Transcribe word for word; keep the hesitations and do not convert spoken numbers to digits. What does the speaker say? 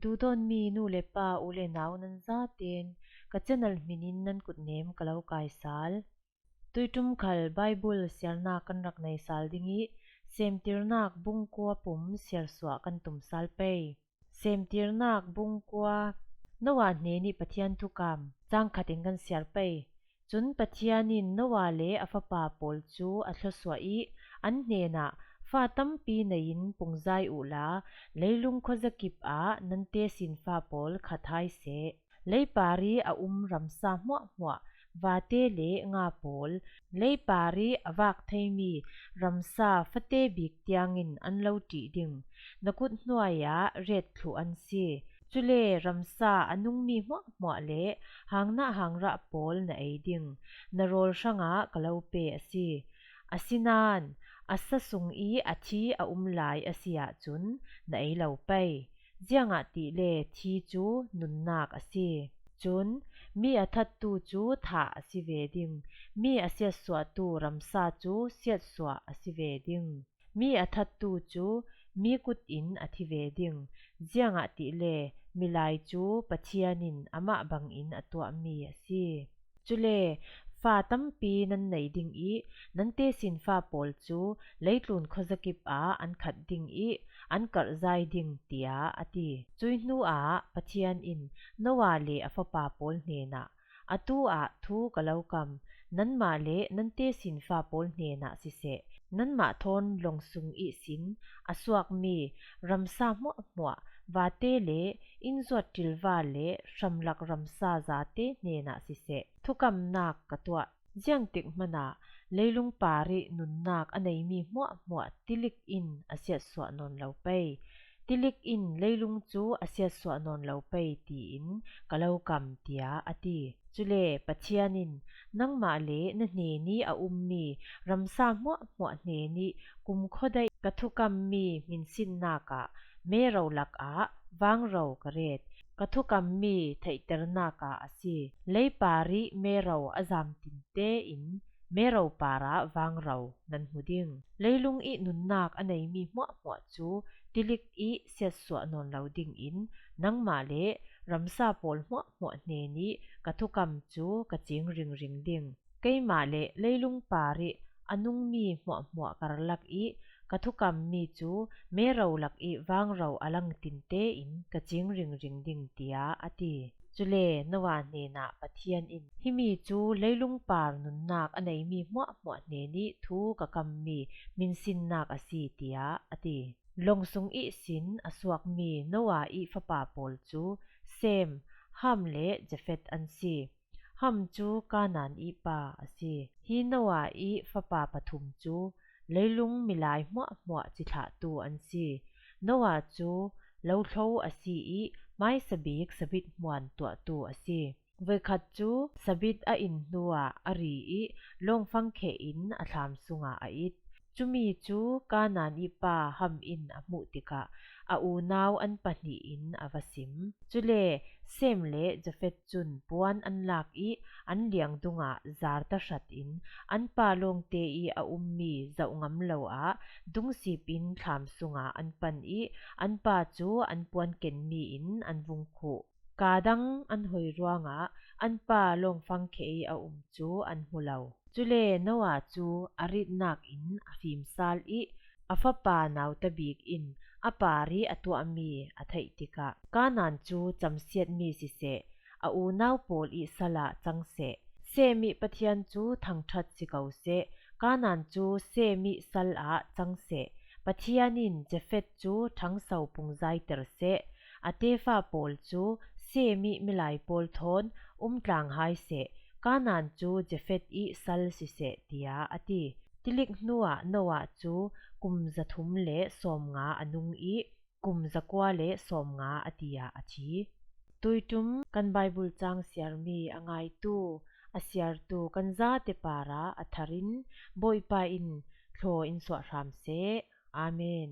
Thu dawnmi nu le pa, u le nau nan zaten ka channel hminin nan kutnem ka lo kaisal. Tuiṭum khal Bible siarna kan rak nei sal ding ih, Semtirnak bung kua pum siarsuah kan tum sal pei. Semtirnak bung kua. Noah hnenih Pathian thukam. Cang khatin kan siar pei. Cun Pathian in Noah le a fapa pawl cu a thluasuah ih an hnenah, "Fa tampi nei-in pungzai uhla, leilung khuazakip ah nan tesinfa pawl khat hai seh. Leipar ih a um ramsa hmuahhmuah, vate le nga pawl, leipar ih a vak theimi ramsa fate bik tiangin an lo ṭih ding. Na kut hnuai ah ret thluh an si. Cule ramsa a nungmi hmuahhmuah le hangnah hangrah pawl na ei ding, na rawl hrangah ka lo pe a si. Asinain a sa sung ih a thi a um lai a si ahcun na ei lo pei. Ziangahtile thi cu nunnak a si. Cun mi a thattu cu thah a si ve ding, mi a siatsuahtu ramsa cu siatsuah a si ve ding. Mi a thattu cu mi kut in a thi ve ding, ziangahtile milai cu Pathian in amah bangin a tuahmi a si. Cule fa tampi nan nei ding ih, nan tesinfa pawl cu leitlun khuazakip ah an khat ding ih an karhzai ding," tiah a ti. Cuih hnuah Pathian in Noah le a fapa pawl hnenah, "Atu ah thu ka lo kam, nanmah le nan tesinfa pawl hnenah siseh, nanmah thawn long sung ihsin a suakmi ramsa hmuahhmuah, vate le innzuat ṭilva le hramlak ramsa zate hnenah siseh, thukamnak ka tuah. Ziangtik hmanah leilung par ih nunnak a neimi hmuahhmuah tilik in a siatsuah nawn lo pei. Tilik in leilung cu a siatsuah nawn lo pei, tiin ka lo kam," tiah a ti. Cule Pathian in, "Nangmah le na hnen ih a ummi ramsa hmuahhmuah hnen ih kumkhua daih ka thukammi hminsinnak ah mero lakah vangro ka ret. Ka thukammi theihternak ah a si. Leipar ih mero a zam tinte in mero parah vangro nan hmu ding. Leilung ih nunnak a neimi hmuahhmuah cu tilik ih siatsuah nawn lo dingin nangmah le ramsa pawl hmuahhmuah hnen ih ka thukam cu ka cing ringring ding. Keimah le leilung par ih a nungmi hmuahhmuah karlak ih ka thukammi cu mero lak ih vangro a lang tinte in ka cing ringring ding," tiah a ti. Cule Noah hnenah Pathian in, "Himi cu leilung par nunnak a neimi hmuahhmuah hnen ih thu ka kammi hminsinnak a si," tiah a ti. Long sung ihsin a suakmi Noah ih fapa pawl cu Sem, Ham le Jafet an si. Ham cu Kanaan ih pa a si. Hi Noah ih fapa pathum cu leilung milai hmuahhmuah cithlahtu an si. Noah cu lothlo a si ih hmaisabik sabit hmuan tuahtu a si. Voikhat cu sabit a in hnuah a ri ih lawngfang khe in a thlam sungah a it. Cumi cu Kanaan ih pa Ham in a hmuh tikah a unau an pahnih in a va sim. Cule Sem le Jafet cun puan an lak ih an liang dungah zar tahratin an pa lawngte ih a ummi zoh ngam lo ah dungsip in thlam sungah an pan ih an pa cu an puan kenmi in an vung khuh. Ka dang an hoi ruangah an pa lawngfang khe ih a um cu an hmu lo. Cule Noah cu a ritnak in a fim sal ih a fapa nauta bik in a par ih a tuahmi a theih tikah, Kanaan cu camsiatmi siseh, a unau pawl ih sal ah cang seh. Sem ih Pathian cu thangṭhat si ko seh. Kanaan cu Sem ih sal ah cang seh. Pathian in Jafet cu ṭhangso pungzaiter seh. A tefa pawl cu Sem ih milai pawl thawn umtlang hai seh. Kanaan cu Jafet ih sal siseh, tiah a ti. Tilik hnuah Noah cu kum zathum le sawmnga a nung ih kum zakua le sawmnga a ti ah a thi. Tuiṭum kan Baibal cang siarmi a ngaitu, a siartu kan zate parah a thar in Bawipa in thlaw in suah hram seh. Amen.